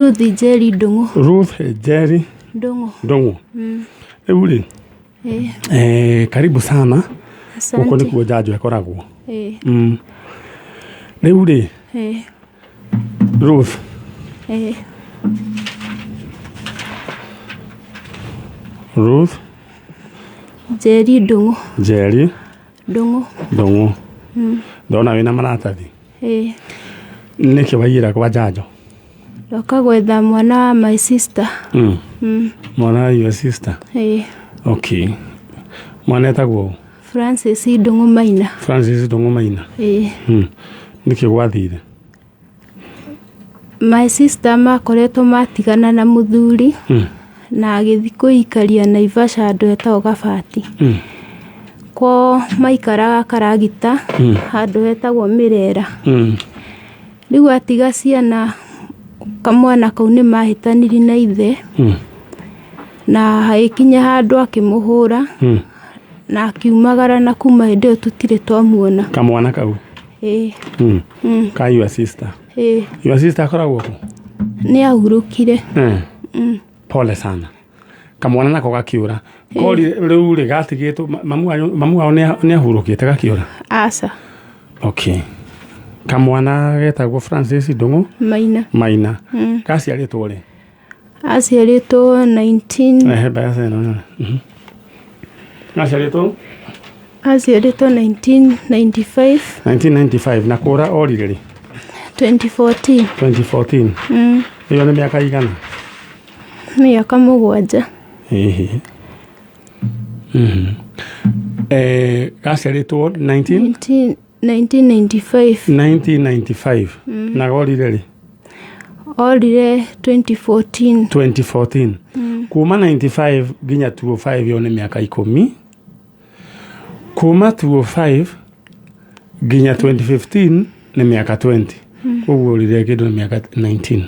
Ruth Njeri Ndung'u. Ruth Njeri Ndung'u. Ndung'u. Rĩu rĩ, karibu sana. Asante. Gũkũ nĩkuo njanjo ĩkoragwo. Eh, Rĩu rĩ, Ruth, Ruth Njeri Ndung'u. Njeri Ndung'u. Ndung'u. Ndona wĩna maratathi. Nĩkĩ waiyĩra kwa njanjo? Ndoka gwetha mwana wa my sister. Mwana wa your sister. Okay. Mwana etagwo ũ? Francis Ndung'u Maina. Francis Ndung'u Maina. Nĩkĩ gwathire? My sister makoretwo matigana na mũthuri na agĩthiĩ kwĩikaria Naivasha handũ hetagwo Gabati. Kwao maikaraga Karagita handũ hetagwo Mĩrera. Rĩu atiga ciana, kamwana kau nĩ mahĩtanirie na ithe na hagĩkinya handũ akĩmũhũra na akiumagara, na kuma hĩndĩ ĩyo tũtirĩ twamuona. Kamwana kau. Ĩĩ. Ka your sister. Ĩĩ. Your sister akoragwo kũ? Nĩ ahurũkire. Pole sana. Kamwana nako gakiũra. Kori rĩu rĩ gatigĩtwo mamu wao nĩ ahurũkĩte gakiũra. Aca. Okay. Kamwana getagwo Francis Ndung'u Maina. Maina. Gaciarĩtwo rĩ? Aciarĩtwo 19 Ehe, mbeca ĩno. Gaciarĩtwo Aciarĩtwo 1995. 1995 na kũra orire rĩ? 2014. 2014. Ĩyo nĩ mĩaka igana? Mĩaka 7. Ĩhĩ. Gaciarĩtwo 19 1995. 1995 na gorire rĩ? Orire 2014. 2014. Kuma 95 nginya 205 ĩyo nĩ mĩaka 10. Kuma 205 nginya 2015 nĩ mĩaka 20. Koguo orire kĩndũ nĩ mĩaka 19.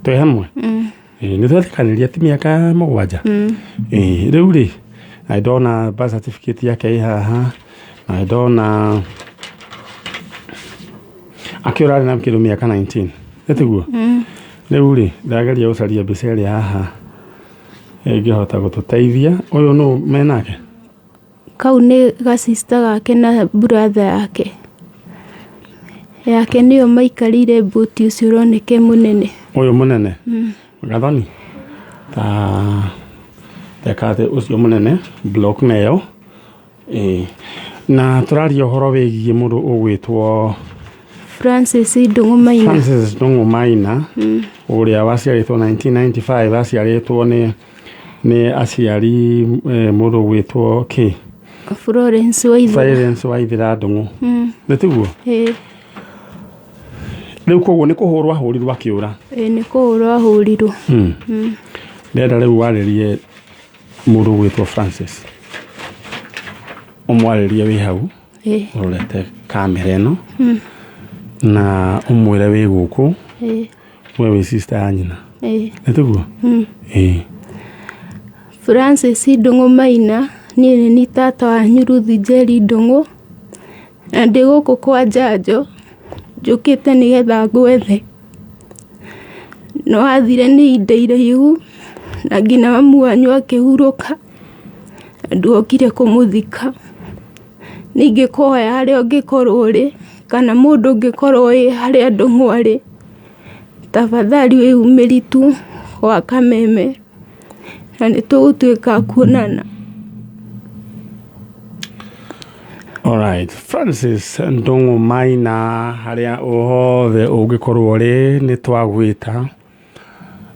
Twĩ hamwe? Nĩ twetĩkanĩria ti mĩaka 7. Rĩu rĩ, na ndona birth certificate yake ĩ haha, na ndona akĩũra arĩ na kĩndũ mĩaka 19. Nĩ tiguo? Rĩu rĩ, ndageria gũcaria mbica ĩrĩa haha ĩngĩhota gũtũteithia. Ũyũ nũ menake? Kau nĩ gacista gake na brother yake. Yake nĩyo maikarĩire mbũti ũcio ũroneka mũnene. Ũyũ mũnene? Gathoni? Ta teka atĩ ũcio mũnene block nayo. Na tũraria ũhoro wĩgiĩ mũndũ ũgwĩtwo Francis Ndung'u Maina. Francis Ndung'u Maina, ũrĩa waciarĩtwo 1995, aciarĩtwo nĩ aciari mũndũ ũgwĩtwo kĩ? Florence Waithera. Florence Waithera Ndung'u. Nĩ tiguo? Ĩĩ. Rĩu koguo nĩ kũhũrwo ahũrirwo akĩũra. Ĩĩ, nĩ kũhũrwo ahũrirwo. Ndĩrenda rĩu warĩrie mũndũ ũgwĩtwo Francis. Ũmwarĩrie wĩ hau. Ĩĩ. Ũrorete kamera ĩno. Na ũmwĩre wĩ gũkũ. Ĩĩ. We wĩ sister ya nyina. Ĩĩ. Nĩ tiguo? Ĩĩ. Francis Ndung'u Maina, niĩ nĩ niĩ tata wanyu Ruth Njeri Ndung'u, na ndĩ gũkũ kwa njanjo, njũkĩte nĩgetha ngwethe. Nĩ wathire nĩ ihinda iraihu, na nginya mamu wanyu akĩhurũka, na ndwokire kũmũthika. Ningĩ ingĩkũhoya harĩa ũngĩkorwo ũrĩ, kana mũndũ ũngĩkorwo wĩ harĩa Ndung'u arĩ, tafadhali wĩyumĩrie tu gwa kameme, na nĩ tũgũtuĩka a kuonana. Alright, Francis Ndung'u Maina, harĩa hothe ũngĩkorwo ũrĩ nĩ twagwĩta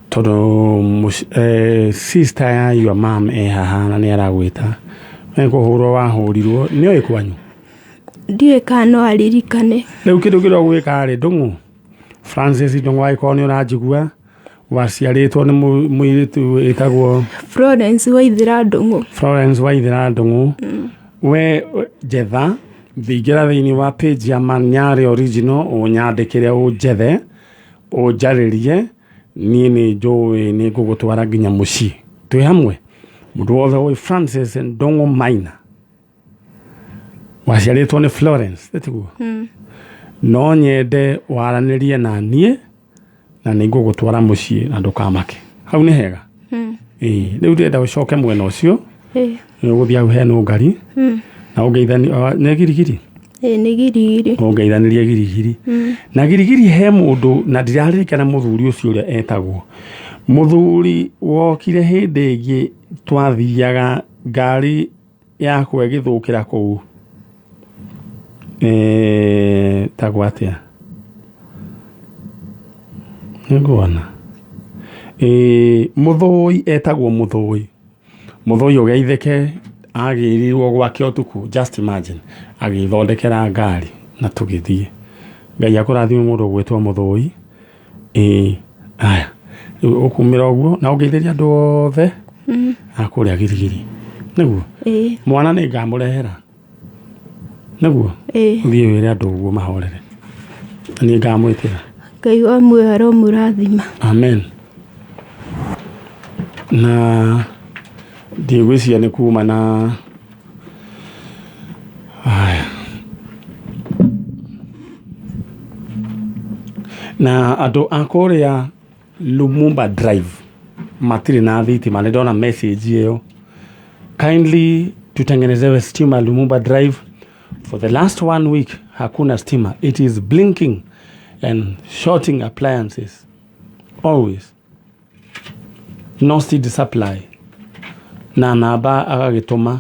tondũ sister ya your mom e haha na nĩ aragwĩta. We kũhũrwo wahũrirwo, nĩ oĩ kwanyu? Ndiũĩ kana no aririkane. Rĩu kĩndũ kĩrĩa ũgwĩka rĩ, Ndung'u, Francis Ndung'u, angĩkorwo nĩ ũranjigua, waciarĩtwo nĩ mũirĩtu wĩtagwo Florence Waithera Ndung'u. Florence Waithera Ndung'u. We njetha, thingĩra thĩinĩ wa page ya Manyarĩ Original, ũnyandĩkĩre, ũnjethe, ũnjarĩrie, niĩ nĩ njũĩ nĩ ngũgũtwara nginya mũciĩ. Twĩ hamwe? Mũndũ wothe ũĩ Francis Ndung'u Maina, waciarĩtwo nĩ Florence, nĩ tiguo? No nyende waranĩrie na niĩ Na nĩ ngũgũtwara mũciĩ na ndũkamake. Hau nĩ hega. Ĩĩ, rĩu ndĩrenda ũcoke mwena ũcio. Nĩ ũgũthiĩ hau he nũngari na ũngeithani nĩ girigiri. Ĩĩ, nĩ girigiri. Ũngeithanĩrie girigiri. Na girigiri he mũndũ na ndiraririkana mũthuri ũcio ũrĩa etagwo. Mũthuri wokire hĩndĩ ĩngĩ twathiaga ngari yakwa ĩgĩthũkĩra kũu. Tagwo atĩa? Nĩnguona. Mũthũi etagwo Mũthũi. Mũthũi ũgeithĩke agĩrirwo gwake ũtukũ, just imagine, agĩthondekera ngari na tũgĩthiĩ. Ngai akũrathime mũndũ ũgwĩtwo Mũthũi. Ĩĩ, haya, rĩu ũkumĩra ũguo na ũngeithĩrie andũ othe a kũrĩa girigiri. Nĩguo? Ĩĩ. Mwana nĩ ngamũrehera. Nĩguo? Ĩĩ. Ũthiĩ wĩre andũ ũguo mahorere. Na nĩ ngamwĩtĩra. Ngai wa muoyo aromũrathima. Amen. Na ndigwĩciria nĩ kuma na haya. Na andũ a kũrĩa Lumumba Drive matirĩ na thitima, nĩ ndona message ĩyo. Kindly tutengenezewe stima Lumumba Drive. For the last one week hakuna stima. It is blinking and shorting appliances always. No seed supply. Na namba agagĩtũma.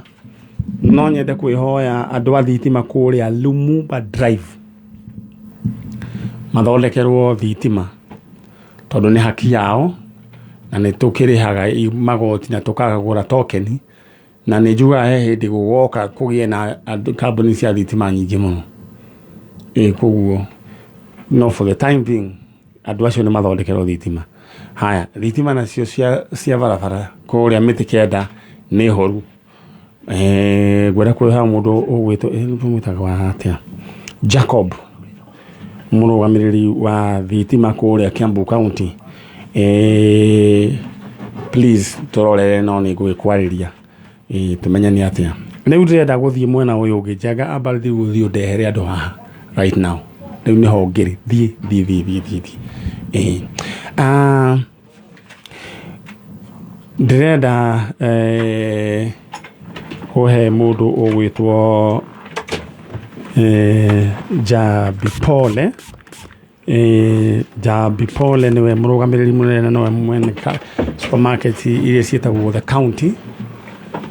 No nyende kwĩhoya andũ a thitima kũrĩa Lumumba Drive mathondekerwo thitima tondũ nĩ haki yao na nĩ tũkĩrĩhaga magoti na tũkagũra tokeni na nĩ njugaga he hĩndĩ gũgoka kũgĩe na kambuni cia thitima nyingĩ mũno. Ĩĩ koguo no for the time being andũ acio nĩ mathondekerwo thitima. Haya, thitima nacio cia barabara kũrĩa mĩtĩ kenda nĩ horu. Ngwenda kwĩhoya mũndũ ũgwĩtwo mwĩtagwo atĩa? Jacob, mũrũgamĩrĩri wa thitima kũrĩa Kiambu County. Please tũrorere no nĩ ngũgĩkwarĩria. Tũmenye nĩ atĩa. Rĩu ndĩrenda gũthiĩ mwena ũyũ ũngĩ. Njenga amba rĩu ũthiĩ ũndehere andũ haha right now. Rĩu nĩho ngĩrĩ. Thiĩ, thiĩ, thiĩ, thiĩ, thiĩ, thiĩ. Ndĩrenda kũhe mũndũ ũgwĩtwo Njambi Pole. Njambi Pole nĩwe mũrũgamĩrĩri mũnene na nĩwe mwene supermarket iria ciĩtagwo The County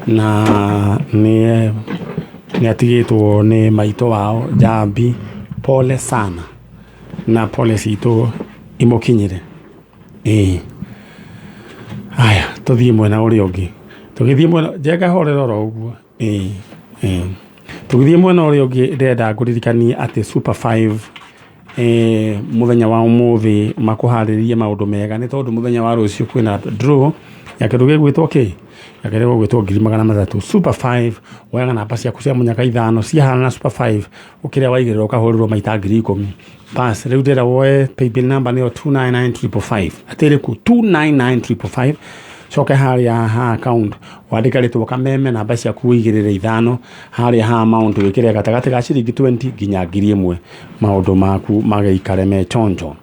na nĩ atigĩtwo nĩ maitũ wao Njambi pole sana na pole citũ imũkinyĩre. Ĩĩ. Haya, tũthiĩ mwena ũrĩa ũngĩ. Tũgĩthiĩ mwena, Njenga horera oro ũguo. Ĩĩ, ĩĩ. Tũgĩthiĩ mwena ũrĩa ũngĩ ndĩrenda ngũririkanie atĩ Super 5 mũthenya wa ũmũthĩ makũharĩrĩrie maũndũ mega nĩ tondũ mũthenya wa rũciũ kwĩna draw ya kĩndũ gĩgwĩtwo kĩ? Ya kĩndũ gĩgwĩtwo 300,000. Super 5 woyaga namba ciaku cia mũnyaka ithano ciahana na Super 5 ũkĩrĩa waigĩrĩra ũkahũrĩrwo maita 10,000. Bas, rĩu ndĩrenda woe paybill number nĩyo 299555. Atĩ ĩrĩkũ? 299555. Coke harĩa ha account wandĩke rĩtwa Kameme, namba ciaku ũigĩrĩre ithano, harĩa ha amount wĩkĩre gatagatĩ ga ciringi 20 nginya 1,000, maũndũ maku magĩikare me chonjo.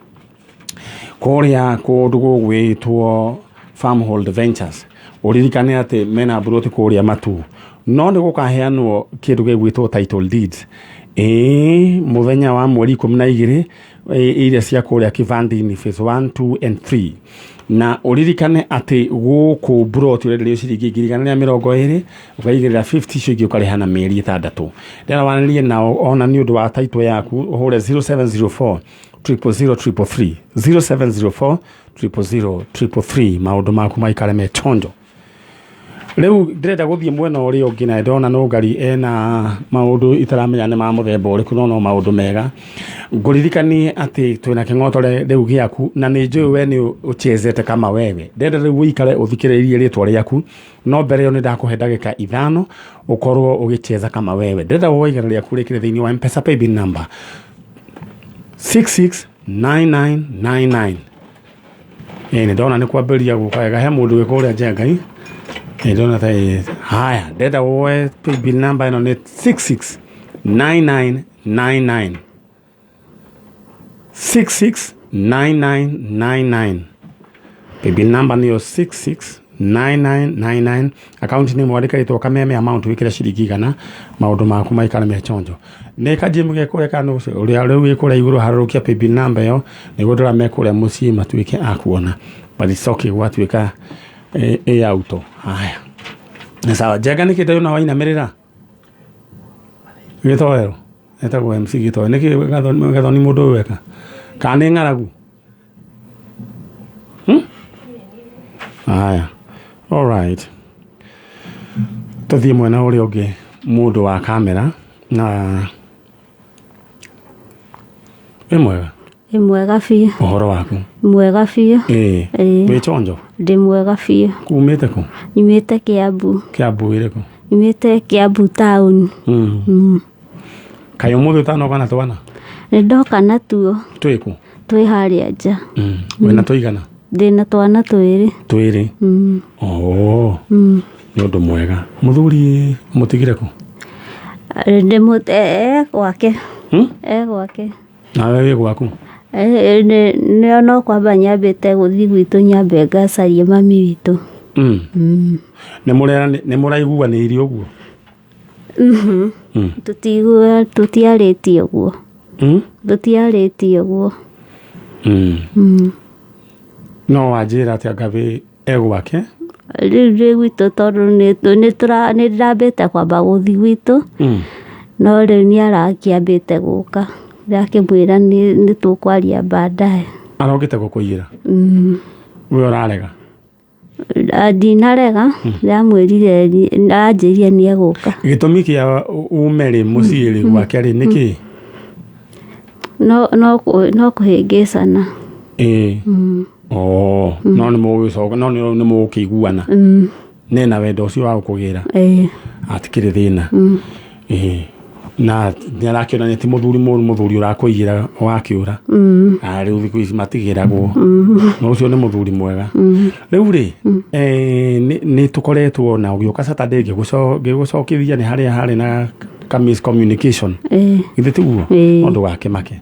Kũrĩa kũndũ gũgwĩtwo Farmhold Ventures, ũririkane atĩ mena mburoti kũrĩa Matuu, no nĩ gũkaheanwo kĩndũ gĩgwĩtwo title deeds. Ĩĩ, mũthenya wa mweri 12 iria cia kũrĩa Kivandini phase 1, 2 and 3. Na ũririkane atĩ gũkũ mburoti ũrenderio ciringi 120,000, ũkaigĩrĩra 50 icio ingĩ ũkarĩha na mĩeri 6. Ndĩrenda waranĩrie nao ona nĩ ũndũ wa title yaku, ũhũre 0704 000 333, 0704 000 333, maũndũ maku maikare me chonjo. Rĩu ndĩrenda gũthiĩ mwena ũrĩa ũngĩ na ndona Nũngari ena maũndũ itaramenya nĩ ma mũthemba ũrĩkũ no no maũndũ mega. Ngũririkanie atĩ twĩna kĩng'otore rĩu gĩaku na nĩ njũĩ we nĩ ũchezete kama wewe. Ndĩrenda rĩu ũikare ũthikĩrĩirie rĩtwa rĩaku no mbere ĩyo nĩ ndakũhe ndagĩka ithano ũkorwo ũgĩcheza kama wewe. Ndĩrenda woe igana rĩaku rĩkĩre thĩinĩ wa M-Pesa paybill number 669999. Ĩĩ nĩ ndona nĩ kwambĩrĩria gũka wega, he mũndũ wĩ kũrĩa Njengai. Nĩ ndona ta haya, ndĩrenda woe paybill number ĩno nĩ 669999. 9999. Paybill number nĩyo 669999. Account name wandĩka rĩtwa Kameme, amount wĩkĩre ciringi 100, maũndũ maku maikare me chonjo. Nĩ kajimu ge kũrĩa kana ũcio ũrĩa rĩu wĩ kũrĩa igũrũ harũrũkia paybill number ĩyo nĩguo ndũra me kũrĩa mũciĩ matuĩke a kuona, but it's okay gwatuĩka ĩ auto. Haya, nĩ sawa. Njenga nĩkĩ ndĩrona wainamĩrĩra gĩtoero etagwo MC gĩtoero nĩkĩ Gathoni mũndũ ũyũ weka kana nĩ ng'aragu? Haya, alright, tũthiĩ mwena ũrĩa ũngĩ, mũndũ wa kamera na wĩ mwega? Ĩ, mwega biũ. Ũhoro waku? Mwega biũ. Ĩĩ. Ĩĩ. Wĩ chonjo? Ndĩ mwega biũ. Kumĩte kũ? Nyumĩte Kĩambu. Kĩambu ĩrĩkũ? Nyumĩte Kĩambu taũni. Kaĩ ũmũthĩ ũtanoka na twana? Nĩ ndoka natuo. Twĩ kũ? Twĩ harĩa nja. Wĩna tũigana? Ndĩna twana twĩrĩ. Twĩrĩ? Oo, nĩ ũndũ mwega. Mũthuri mũtigire kũ? E gwake. E gwake. Nawe wĩ gwaku? Nĩ no kwamba nyambĩte gũthiĩ gwitũ, nyambe ngacarie mami witũ. Nĩ mũraiguanĩire ũguo? Tũtiarĩtie ũguo. Tũtiarĩtie ũguo. No wanjĩra atĩ anga e gwake? Rĩu ndĩ gwitũ tondũ nĩ ndĩrambĩte kwamba gũthiĩ gwitũ, no rĩu nĩ arakĩambĩte gũka. Ndĩrakĩmwĩra nĩ tũkwaria baadaye. Arokĩte gũkũiyĩra? We ũrarega? Ndinarega, ndĩramwĩrire, aranjĩrire nĩ egũka. Gĩtũmi kĩa ume rĩ mũciĩ rĩ gwake rĩ nĩkĩ? No kũhĩngĩcana. Ĩĩ. Oo, no nĩ mũgũgĩcoka, no nĩ mũgũkĩiguana. Nena wendo ũcio wa gũkũgĩra. Ĩĩ. Hatikĩrĩ thĩna. Ĩĩ. Na nĩ arakĩonania ti mũthuri mũru, mũthuri ũrakũiyĩra wakĩũra. Na rĩu thikũ ici matigĩragwo. No ũcio nĩ mũthuri mwega. Rĩu rĩ, nĩ tũkoretwo na ũgĩũka Saturday ngĩgũcokithia nĩ harĩa harĩ na ka miscommunication. Githĩ tiguo? No ndũgakĩmake.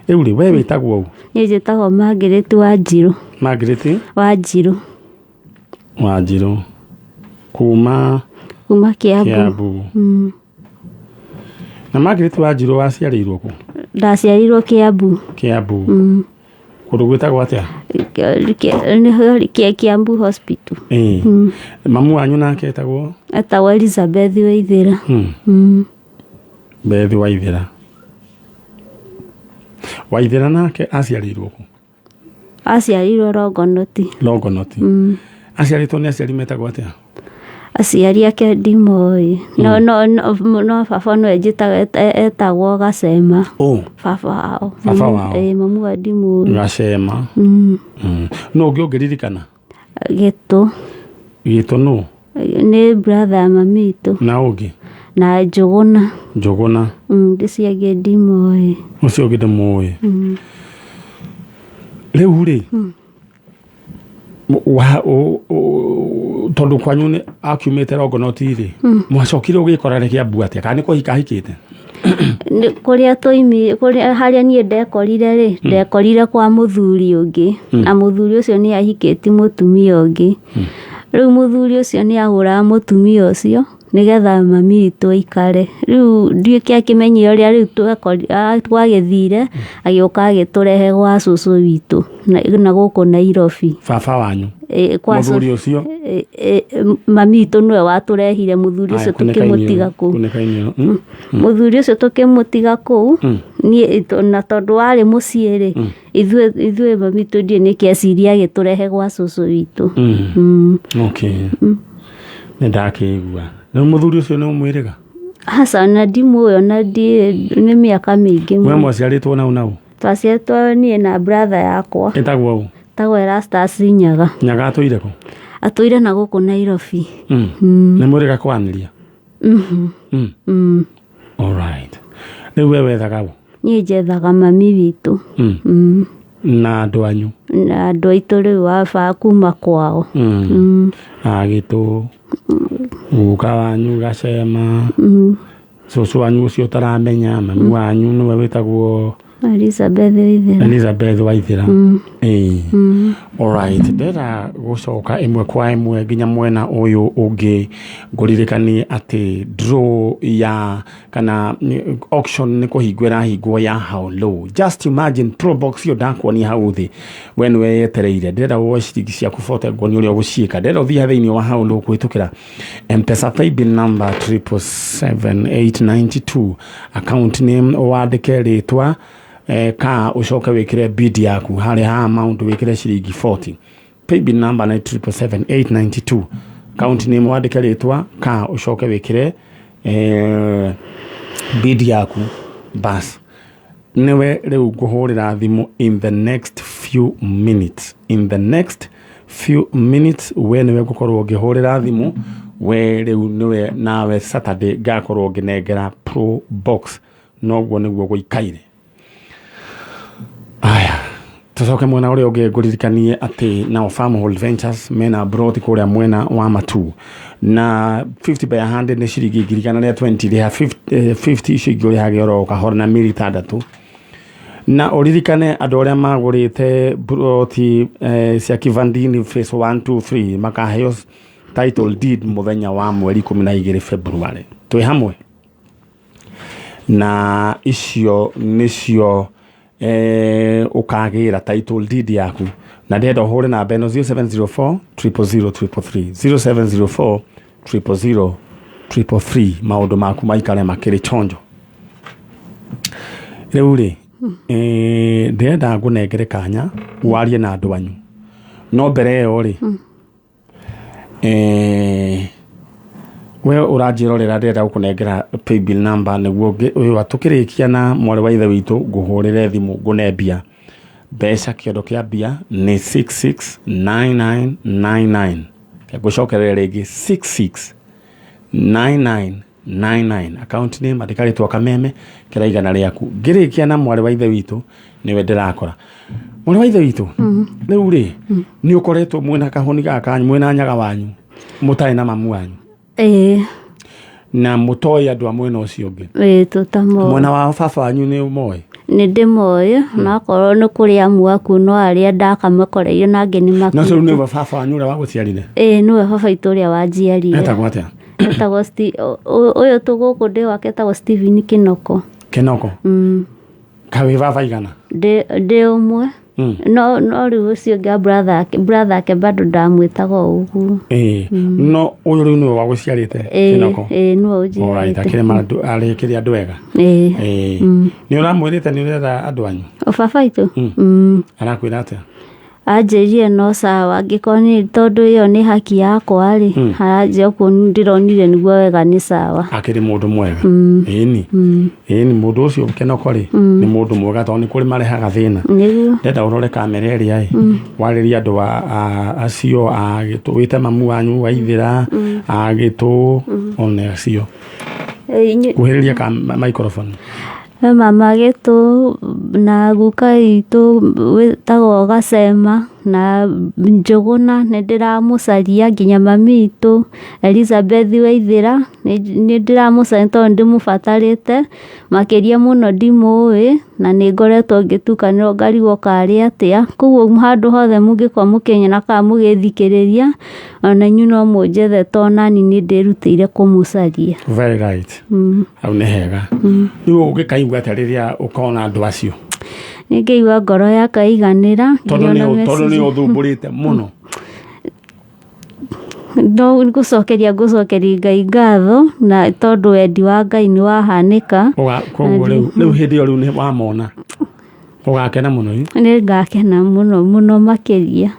Rĩu rĩ, we wĩtagwo ũ? Niĩ njĩtagwo Margaret Wanjirũ. Margaret Wanjirũ. Wanjirũ. Kuma Kuma Kĩambu. Kĩambu. Na Margaret Wanjirũ waciarĩirwo kũ? Ndaciarirwo Kĩambu. Kĩambu. Kũndũ gwĩtagwo atĩa? Kĩambu Hospital. Ĩĩ. Mamu wanyu nake etagwo? Etagwo Elizabeth Waithĩra. Bethi Waithĩra. Waithĩra nake aciarĩirwo kũ? Aciarirwo Longonot. Longonot. Aciarĩtwo nĩ aciari metagwo atĩa? Aciari ake ndimoĩ. No no no baba no njĩtaga etagwo Gacema. Baba wao. Baba wao. Ĩĩ, mamu wa ndimũĩ. Gacema. No ũngĩ ũngĩririkana? Gĩtũ. Gĩtũ nũ? Nĩ brother ya mami witũ. Na ũngĩ? Na Njũgũna. Njũgũna. Ũcio ũngĩ ndimoĩ. Ũcio ũngĩ ndĩmũĩ. Rĩu rĩ, tondũ kwanyu nĩ akiumĩte Longonot rĩ, mwacokire ũgĩkora rĩ Kĩambu atĩa? Kana nĩ kũhika ahikĩte? Kũrĩa twaimire, kũrĩa harĩa niĩ ndekorire rĩ, ndekorire kwa mũthuri ũngĩ. Na mũthuri ũcio nĩ ahikĩtie mũtumia ũngĩ. Rĩu mũthuri ũcio nĩ ahũraga mũtumia ũcio nĩgetha mami witũ aikare. Rĩu ndiũĩ kĩakĩmenyire ũrĩa rĩu twagĩthire, agĩũka agĩtũrehe gwa cũcũ witũ na gũkũ Nairobi. Baba wanyu? Mũthuri ũcio? Mami witũ nĩwe watũrehire mũthuri ũcio tũkĩmũtiga kũu. Mũthuri ũcio tũkĩmũtiga kũu, niĩ na tondũ warĩ mũciĩ rĩ, ithuĩ mami witũ ndiũĩ nĩkĩ eciria agĩtũrehe gwa cũcũ witũ. Okay. Nĩ ndakĩigua. Rĩu mũthuri ũcio nĩ ũmwĩrĩga? Aca, ona ndimũĩ, ona nĩ mĩaka mĩingĩ mũno. We mwaciarĩtwo nau nau? Twaciarĩtwo niĩ na brother yakwa. Ĩtagwo ũ? Ĩtagwo Erastus Nyaga. Nyaga atũire kũ? Atũire na gũkũ Nairobi. Nĩ mwĩrĩga kwaranĩria? All right. Rĩu we wethaga ũ? Niĩ njethaga mami witũ. Na andũ anyu? Na andũ aitũ rĩu waba kuma kwao. Agĩtũ, guka wanyu Gacema, cũcũ wanyu ũcio ũtaramenya, mami wanyu nĩwe wĩtagwo Elizabeth Waithera. Elizabeth Waithera. Ĩĩ. Alright, ndĩrenda gũcoka ĩmwe kwa ĩmwe nginya mwena ũyũ ũngĩ, ngũririkanie atĩ draw ya kana auction nĩ kũhingwo ĩrahingwo ya how low. Just imagine Probox ĩyo ndakuonia hau thĩ, we nĩwe yetereire. Ndĩrenda woe ciringi ciaku 40, nguonie ũrĩa ũgũciĩka. Ndĩrenda ũthiĩ thĩinĩ wa how low kũhĩtũkĩra Mpesa paybill number 777892, account name wandĩke rĩtwa ka ũcoke wĩkĩre bid yaku harĩa ha amount, wĩkĩre ciringi 40. Paybill number nĩ 777892, account name wandĩke rĩtwa ka ũcoke wĩkĩre bid yaku. Bas, nĩwe rĩu ngũhũrĩra thimũ in the next few minutes. In the next few minutes we nĩwe ngũkorwo ngĩhũrĩra thimũ. We rĩu nĩwe nawe Saturday ngakorwo ngĩnengera Pro Box. Noguo nĩguo gũikaire. Aya, tucoke mwena ũrĩa ũngĩ, ngũririkanie atĩ nao Farmhold Ventures mena broti kũrĩa mwena wa Matu, na 50 by 100 nĩ ciringi 120,000. Rĩha 50, 50, icio ingĩ ũrĩhage oro kahora na mĩeri 6. Na ũririkane andũ arĩa magũrĩte broti cia Kivandini phase 1 2 3 makaheo title deed mũthenya wa mweri 12 February. Twĩ hamwe na icio nĩcio ũkagĩra title deed yaku. Na ndĩrenda ũhũre namba ĩno, 0704 000 333, 0704 000 333, maũndũ maku maikare makĩrĩ chonjo. Rĩu rĩ, ndĩrenda ngũnengere kanya warie na andũ anyu, no mbere ĩyo rĩ, we ũranjĩrorera, ndĩrenda gũkũnengera paybill number nĩguo ũyũ tũkĩrĩkia na mwarĩ wa ithe witũ ngũhũrĩre thimũ ngũne mbia mbeca. Kĩondo kĩa mbia nĩ 669999. Ngũcokerere rĩngĩ, 669999. Account name andĩka rĩtwa Kameme, kĩra igana rĩaku. Ngĩrĩkia na mwarĩ wa ithe witũ, nĩwe ndĩrakora. Mwarĩ wa ithe witũ, rĩu rĩ, nĩ ũkoretwo mwĩna kahũni gaka kanyu, mwĩna nyaga wanyu, mũtarĩ na mamu wanyu? Ĩĩ. Na mũtoĩ andũ a mwena ũcio ũngĩ? Ĩĩ, tũtamoĩ. Mwena wa baba wanyu nĩ ũmoĩ? Nĩ ndĩmoĩ, nakorwo nĩ kũrĩ amu aku, no arĩa ndakamakoreire na angĩ nĩ No rĩu makuĩte. nĩwe baba wanyu ũrĩa wagũciarire? Ĩĩ, nĩwe baba witũ ũrĩa wanjiarire. Etagwo atĩa? Etagwo ũyũ tũgũkũ ndĩ wake etagwo Stephen Kinoko. Kenoko. Kawĩ baba igana? Ndĩ ũmwe. No rĩu ũcio ũngĩ wa brother ake bado ndamwĩtaga o ũguo. Ĩĩ, no ũyũ rĩu nĩwe wagũciarĩte? Ĩĩ. Kinoko. Ĩĩ, nĩwe Alright, ũnjiarĩte. akĩrĩ andũ arĩkĩrĩ andũ ega? Ĩĩ. Ĩĩ. Nĩ ũramwĩrĩte nĩ ũrenda andũ anyu? O baba witũ. Arakwĩra atĩa? Anjĩrire no sawa, angĩkorwo nĩ tondũ ĩyo nĩ haki yakwa rĩ, aranjĩra ũguo ndĩronire nĩguo wega, nĩ sawa. Akĩrĩ mũndũ mwega. Ĩni, ĩni, mũndũ ũcio Kenoko rĩ, nĩ mũndũ mwega, tondũ nĩ kũrĩ marehaga thĩna. Nĩguo. Ndenda ũrore kamera ĩrĩa ĩ warĩrie andũ acio a gĩtũ, wĩte mamu wanyu Waithĩra a gĩtũ one acio. Kuhĩrĩria ka microphone. He mama gĩtũ na guka witũ wĩtagwo Gacema na Njũgũna, nĩ ndĩramũcaria, nginya mami witũ Elizabeth Waithĩra nĩ ndĩramũcaria tondũ nĩ ndĩmũbatarĩte makĩria mũno. Ndimũĩ na nĩ ngoretwo ngĩtukanĩrwo ngarigwo karĩ atĩa. Koguo handũ hothe mũngĩkorwo mũkĩnyona kana mũgĩthikĩrĩria, ona inyuĩ no mũnjethe, tondũ nani nĩ ndĩrutĩire kũmũcaria. Very right. Hau nĩ hega. Rĩu ũngĩkaigua atĩa rĩrĩa ũkona andũ acio? Nĩ ngĩigua ngoro yakwa ĩiganĩra. Tondũ nginya ona tondũ nĩ meciria- ũthumbũrĩte mũno. No ngũcokeria Ngai ngatho na tondũ wendi wa Ngai nĩ wahanĩka. Koguo rĩu hĩndĩ ĩyo rĩu nĩ wamona ũgakena mũno ĩ? Nĩ ngakena mũno mũno makĩria.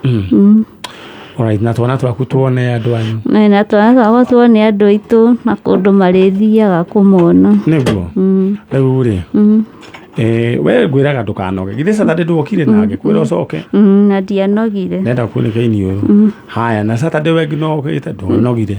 Alright, na twana twaku tuone andũ anyu. Na twana twakwa tuone andũ aitũ na kũndũ marĩthiaga kũmona. Nĩguo. Rĩu rĩ, we ngwĩraga ndũkanoge. Githĩ Saturday ndwokire na ngĩkwĩra ũcoke? Na ndianogire. Ndenda kunĩka iniũrũ. Haya, na Saturday we no ũkĩte ndũnogire.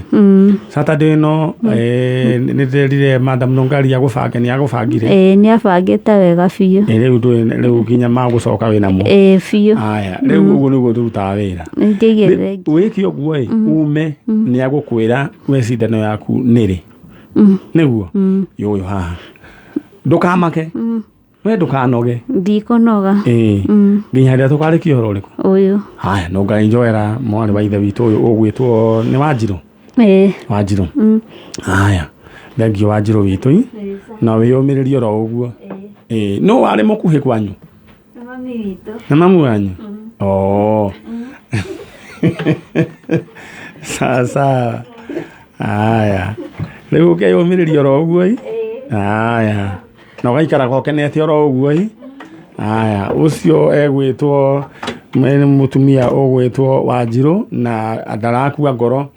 Saturday ĩno nĩ ndĩrire Madam Nungari agũbange, nĩ agũbangire? Ĩĩ, nĩ abangĩte wega biũ. Rĩu rĩu nginya magũcoka wĩ namo? Ĩĩ, biũ. Haya, rĩu ũguo nĩguo tũrutaga wĩra. Nĩngĩige thengi. Wĩke ũguo ĩ, ume nĩ agũkwĩra we cindano yaku nĩrĩ. Nĩguo yũyũ haha, ndũkamake. We ndũkanoge. Ndikũnoga. Ĩĩ. Nginya hĩndĩ ĩrĩa tũkarĩkia ũhoro ũrĩkũ? Ũyũ. Haya, no ngai njoera mwarĩ wa ithe witũ ũyũ ũgwĩtwo nĩ Wanjirũ. Ĩĩ. Wanjirũ. Haya, thengio Wanjirũ witũ i. Na wĩyũmĩrĩrie oro ũguo. Ĩĩ, nũ warĩ mũkuhĩ kwanyu? Mami witũ. Nĩ mamu wanyu? Oo. Sawa sawa. Haya. Rĩu ũkeyũmĩrĩria oro ũguo i. Haya. Na ũgaikaraga ũkenete oro ũguo i. Haya, ũcio egwĩtwo nĩ mũtumia ũgwĩtwo Wanjirũ na ndarakua ngoro.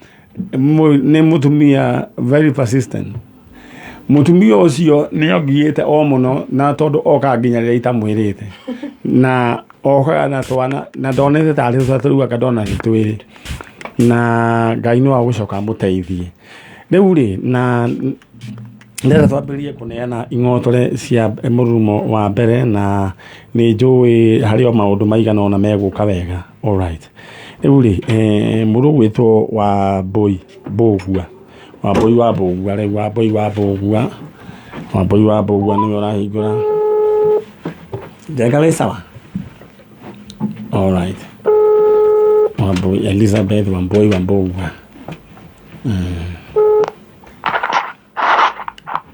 Nĩ mũtumia very persistent. Mũtumia ũcio nĩ ongiĩte o mũno na tondũ okaga nginya rĩrĩa itamwĩrĩte. Na okaga na twana na ndonete tarĩ tũtatũ rĩu anga ndona nĩ twĩrĩ. Na Ngai no agũcoka amũteithie. Rĩu rĩ, na ndĩrenda twambĩrĩrie kũneana ing'otore cia mũrurumo wa mbere na nĩ njũĩ harĩ o maũndũ maigana ũna megũka wega. Alright. Rĩu rĩ, mũndũ ũgwĩtwo Wambũi Mbũgua, Wambũi wa Mbũgua rĩu Wambũi wa Mbũgua, Wambũi wa Mbũgua nĩwe ũrahingũra. Njenga wĩ sawa? Alright. Wambũi, Elizabeth Wambũi wa Mbũgua.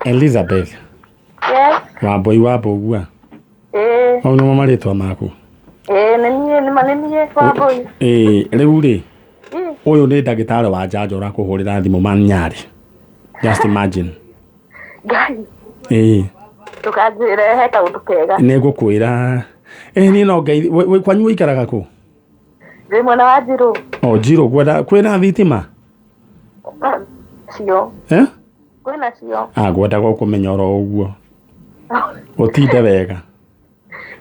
Elizabeth. Yes. Wambũi wa Mbũgua. Ĩĩ. Mau nĩmo marĩtwa maku? Ĩĩ nĩ niĩ nĩ ma nĩ niĩ Wambũi. Ĩĩ, rĩu rĩ, Ĩĩ. ũyũ nĩ ndagĩtarĩ wa njanjo ũrakũhũrĩra thimũ man Nyarĩ. Just imagine. Ngai. Ĩĩ. Ndũkanjĩre he kaũndũ kega. Nĩ ngũkwĩra. Ĩ niĩ no ngeithi, kwanyu ũikaraga kũ? Ndĩ mwena wa Njirũ. O Njirũ, gwetha kwĩna thitima? Cio. Eh? Kwĩna cio. Ah, ngwendaga ũkũmenya oro ũguo. Ũtinde wega.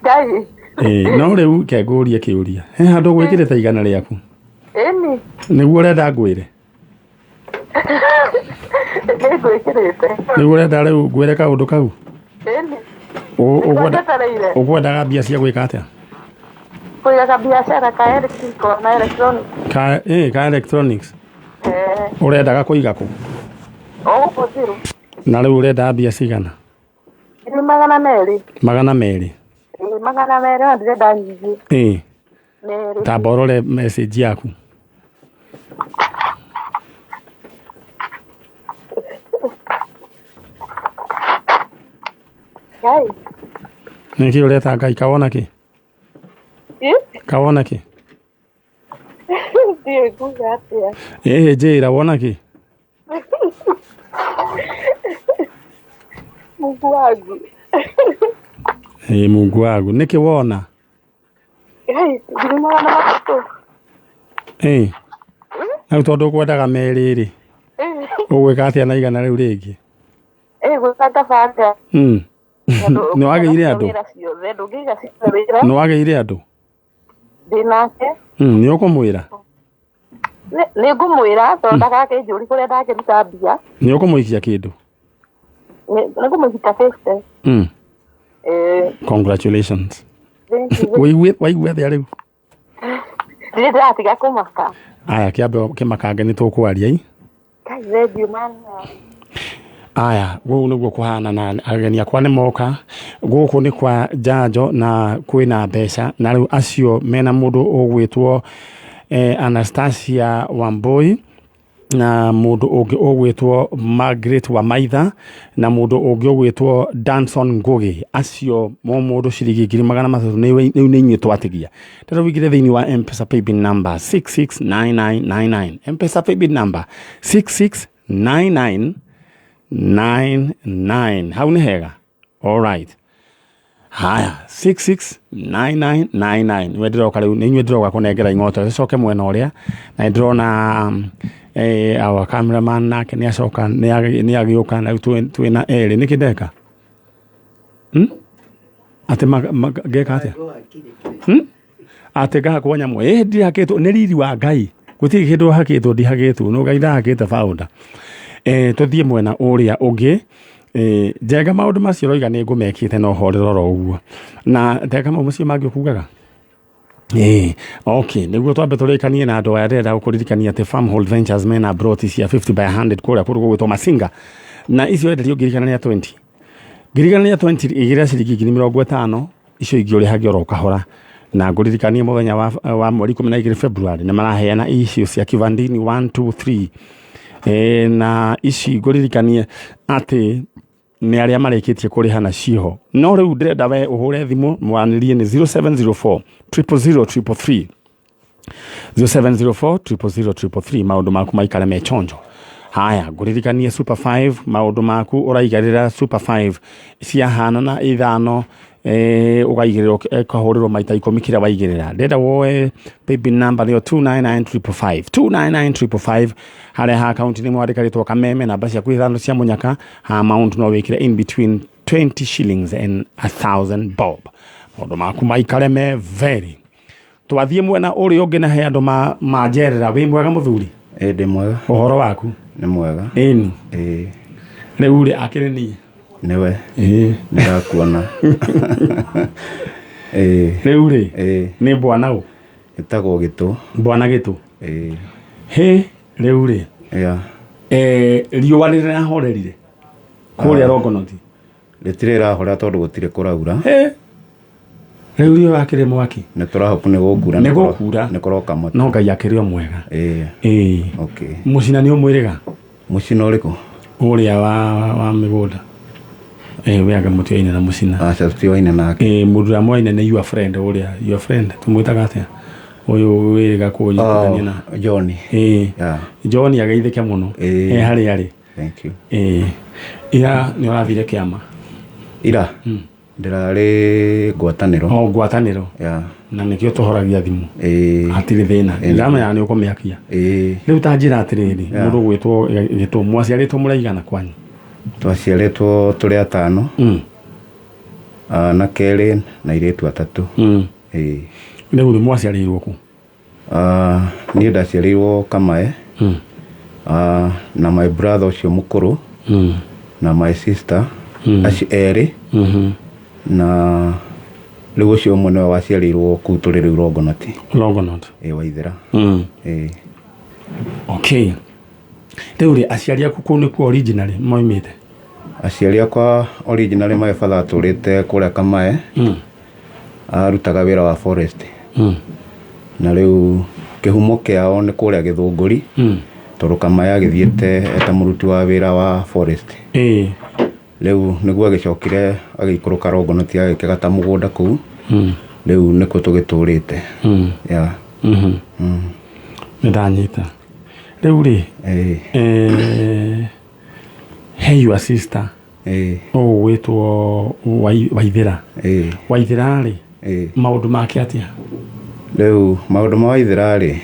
Ngai. Ĩĩ, no rĩu ke ngũrie kĩũria. He handũ ũgwĩkĩrĩte igana rĩaku? Ĩni. Nĩguo ũrenda ngwĩre? Nĩ ngwĩkĩrĩte. Nĩguo ũrenda rĩu ngwĩre kaũndũ kau? Ĩni. Nĩguo njetereire. Ũkwendaga mbia cia gwĩka atĩa? Kũiga kabiacara ka electrical na electronics. Ka, ĩ, ka electronics. Eh. Ũrendaga kũiga kũ? O gũkũ Njirũ. Na rĩu ũrenda mbia cigana? 200,000. 200? Ĩĩ 200 na ndĩrenda nyingĩ. Ĩĩ. Merĩ. Tamba ũrore message yaku. Ngai. Nĩkĩ ũreta Ngai kawona kĩ? Ĩ? Kawona kĩ? Ndiũĩ nguga atĩa. Ĩhĩ njĩra wona kĩ? Mungu wangu. Ĩĩ Mungu wangu. Nĩkĩ wona? Ngai, 300,000. Ĩĩ. Rĩu tondũ ũkwendaga merĩ rĩ, ũgwĩka atĩa na igana rĩu rĩngĩ? Ĩ gwĩka ngabanga. Nĩ wagĩire andũ? Wĩra ciothe, ndũngĩiga ciothe wĩra. Nĩ wagĩire andũ? Ndĩ nake. Nĩ ũkũmwĩra? Nĩ ngũmwĩra tondũ ndagakĩnjũri kũrĩa ndakĩruta mbia. Nĩ ũkũmũikia kĩndũ? Nĩ ngũmũikia 50. Ĩĩ. Congratulations. Thank you. Waigua atĩa rĩu? Ndirĩ ndĩratiga kũmaka. Aya, kĩambe kĩmakange nĩ tũkwaria i. Ngai thengiũ mami. Aya, gũkũ nĩguo kũhana na ageni akwa nĩ moka. Gũkũ nĩ kwa njanjo na kwĩna mbeca na rĩu acio mena mũndũ ũgwĩtwo Anastasia Wambui na mũndũ ũngĩ ũgwĩtwo Margaret Wamaitha na mũndũ ũngĩ ũgwĩtwo Danson Ngugi. Acio mo mũndũ ciringi 300,000 rĩu nĩ inyuĩ twatigia. Tara wĩingĩre thĩinĩ wa M-Pesa paybill number 669999. M-Pesa paybill number 669999. Hau nĩ hega? Alright. Haya, 669999. Nĩwe ndĩroka rĩu, nĩ inyuĩ ndĩroka kũnengera ing'oto. Tũcoke mwena ũrĩa, na nĩndĩrona our cameraman nake nĩ acoka, nĩ agĩũka, na rĩu twĩna erĩ. Nĩkĩ ndeka? Atĩ ngeka atĩa? Atĩ ngahakwo nyamũ. Ĩ, ndihakĩtwo, nĩ riri wa Ngai. Gũtirĩ kĩndũ hakĩtwo, ndihakĩtwo. No Ngai ndahakĩte founder. Tũthiĩ mwena ũrĩa ũngĩ. Njenga maũndũ macio ũroiga nĩ ngũmekĩte no horera oro ũguo. Na njenga mau macio mangĩ ũkugaga? Okay, nĩguo twambe tũrĩkanie na andũ aya ndĩrenda gũkũririkania atĩ Farmhold Ventures mena broti cia 50 by 100 kũrĩa kũndũ gũgwĩtwo Masinga. Na icio enderio ngirikana nĩ ya 20. Ngiririkania 20 igĩrĩra ciringi 50,000 icio ingĩ ũrĩhage oro kahora. Na ngũririkanie mũthenya wa mweri 12 February nĩ maraheana icio cia Kivandini 1 2 3. Na ici ngũririkanie atĩ nĩ arĩa marĩkĩtie kũrĩha na ciho. No rĩu ndĩrenda we ũhũre thimũ mwanĩrie nĩ 0704 000 333, 0704 000 333, maũndũ maku maikare me chonjo. Haya, ngũririkanie Super 5, maũndũ maku ũraigarĩra Super 5 ciahanana ithano, ũkaigĩrĩrwo, ĩkahũrĩrwo maita 10 kĩrĩa waigĩrĩra. Ndĩrenda woe paybill number nĩyo 299555, 299555. Harĩa ha akaunti nĩ mwandĩka rĩtwa Kameme, namba ciaku ithano cia mũnyaka. Ha amount no wĩkĩre in between 20 shillings and 1000 bob. Maũndũ maku maikare me very. Twathiĩ mwena ũrĩa ũngĩ na he andũ manjerera. Wĩ mwega mũthuri? Ĩ, ndĩ mwega. Ũhoro waku? Nĩ mwega. Ĩni. Ĩ. Rĩu rĩ, akĩrĩ niĩ. Nĩwe. Ĩĩ. Nĩndakuona. Ĩ. Rĩu rĩ, Ĩ. nĩ bwana ũ? Ĩtagwo Gĩtũ. Bwana Gĩtũ. Ĩ. Hĩ, rĩu rĩ. Ya. Riũa nĩ rĩrahorerire kũrĩa Longonot? Rĩtirĩ rĩrahorera tondũ gũtirĩ kũraura. Hĩ. Rĩu riũa akĩrĩ mwaki. Nĩ tũrahopu nĩ gũkura. Nĩ gũkura. Nĩ kũroka matu. No Ngai akĩrĩ o mwega. Ĩ. Ĩ. Okay. Mũcina nĩ ũmwĩrĩga? Mũcina ũrĩkũ? Ũrĩa wa mĩgũnda. We anga mũtioaine na mũcina. Aca, tũtioaine nake. Mũndũ ũrĩa mwaine nĩ your friend, ũrĩa your friend tũmwĩtaga atĩa? Ũyũ wĩrĩga kũnyitithania na Oh, John. Ĩ. Yeah. John ageithĩke mũno. Ĩ. Harĩa arĩ. Thank you. Ĩ. Ira nĩ ũrathire kĩama? Ira. Ndĩrarĩ ngwatanĩro. O ngwatanĩro. Yeah. Na nĩkĩo tũhoragia thimũ. Ĩ. Hatirĩ thĩna. Ndĩramenya nĩ ũkũmĩakia. Ĩ. Rĩu ta njĩra atĩrĩrĩ, Yeah. mũndũ ũgwĩtwo Gĩtũ, mwaciarĩtwo mũraigana kwanyu? Twaciarĩtwo tũrĩ atano. Na kerĩ na airĩtu atatũ. Ĩ. Rĩu rĩ, mwaciarĩirwo kũ? Niĩ ndaciarĩirwo Kamae. Na my brother ũcio mũkũrũ. Na my sister. Acio erĩ. Na rĩu ũcio ũmwe nĩwe waciarĩirwo kũu tũrĩ rĩu Longonot. Longonot. Ĩ, Waithĩra. Ĩ. Okay. Rĩu rĩ, aciari aku kũu nĩkuo originally moimĩte? Aciari akwa originally my father atũrĩte kũrĩa Kamae. Arutaga wĩra wa forest. Na rĩu kĩhumo kĩao nĩ kũrĩa Gĩthũngũri. Tondũ Kamae agĩthiĩte eta mũruti wa wĩra wa forest. Ĩ. Rĩu nĩguo agĩcokire agĩikũrũka Longonot agĩkĩgata mũgũnda kũu. Rĩu nĩkuo tũgĩtũrĩte. Yeah. Nĩ ndanyita. Rĩu rĩ, he your sister. Ĩ. Ũgwĩtwo Waithĩra. Ĩ. Waithĩra rĩ, Ĩ. maũndũ make atĩa? Rĩu maũndũ ma Waithĩra rĩ,